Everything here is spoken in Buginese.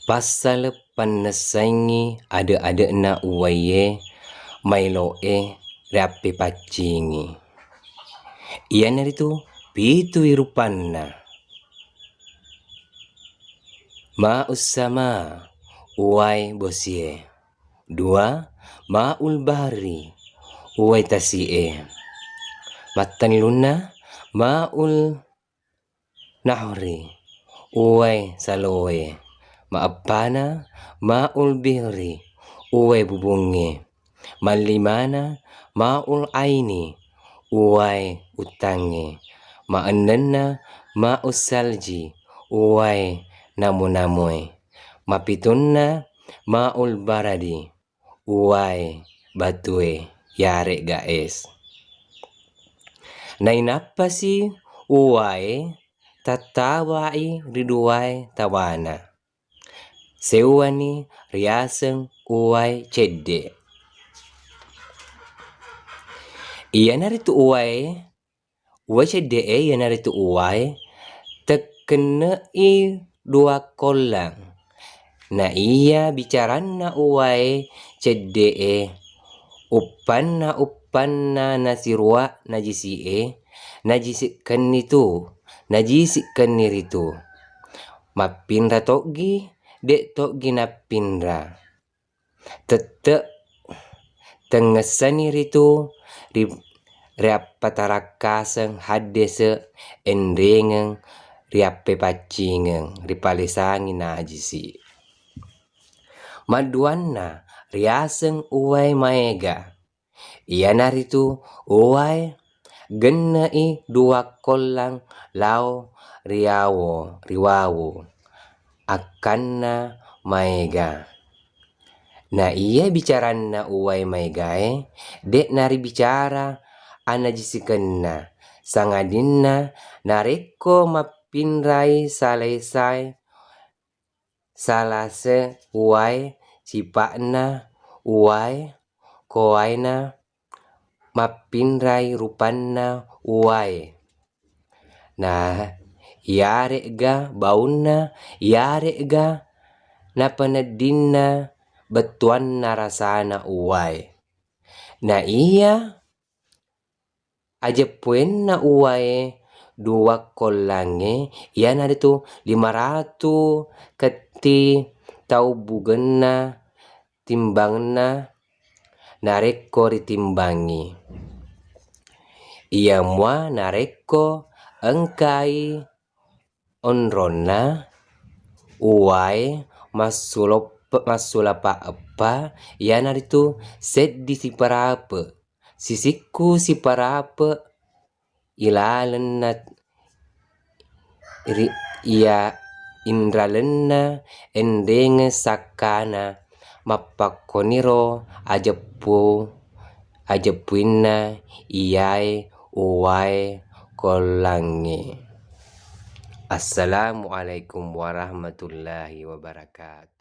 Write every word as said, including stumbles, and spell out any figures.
Passaleng pannessaingngi ade-ade'na uwaié maélo'é riappépaccingi. Iyanaritu pitui rupanna. Ma'us sama, uwai bosié. Dua, ma'ul bahri, uwai tasi'é. Mattellunna, ma'ul nahri, uwai saloé. Maeppana, ma'ul bihri, uwai bubungngé. Mallimana, ma'ul aini, uwai uttangngé. Maennenna, ma'us salji, uwai namo-namoé. Mapitunna, ma'ul baradi, uwai batué, iyaré'ga és. Nainappasi uwaé tattawa'i ri duwaé tawana. Séuwani riaseng uwai céddé. Iyanaritu uwaé Uwai cedde'e iyanaritu uwae tekkenne'i dua kollang. Na iya bicaranna uwae cedde'e, uppanna-uppanna nasirua najisi'e, najisikkenni tu, najisikkenni ritu. Mappinra toggi, de' toggi nappinra. Tette' tengngessani ritu ri-, riappatarakkaseng haddese' enrengeng riappepaccingeng ripalesangi najisi. Madduanna riaseng uwae maega. Iyanaritu uwae genne'i dua kollang lao riawo, riwawo akkanna maega. Na iya bicaranna uwae maegae, de' naribicara anajisikenna, sangadinna narekko mappinrai salesai salase uwae, sipa'na uwae, kowaena mappinrai rupanna uwae. Na iyare'ga baunna, iyare'ga napaneddinna bettuanna rasana uwae. Na iya ajeppuenna uwae dua kollangnge, iyanaritu lima ratu ketti tau bugenna timbangenna narekko ritimbangngi. Iya mua narekko engkai onronna uwae massuloppe-, massulapa eppa, iyanaritu seddi siparape, sisikku siparape ilalenna ri-, iya inralenna enrengeng sakkana, mappakkoniro ajeppu, ajeppuinna iyae uwae kollangnge. Assalamualaikum warahmatullahi wabarakatuh.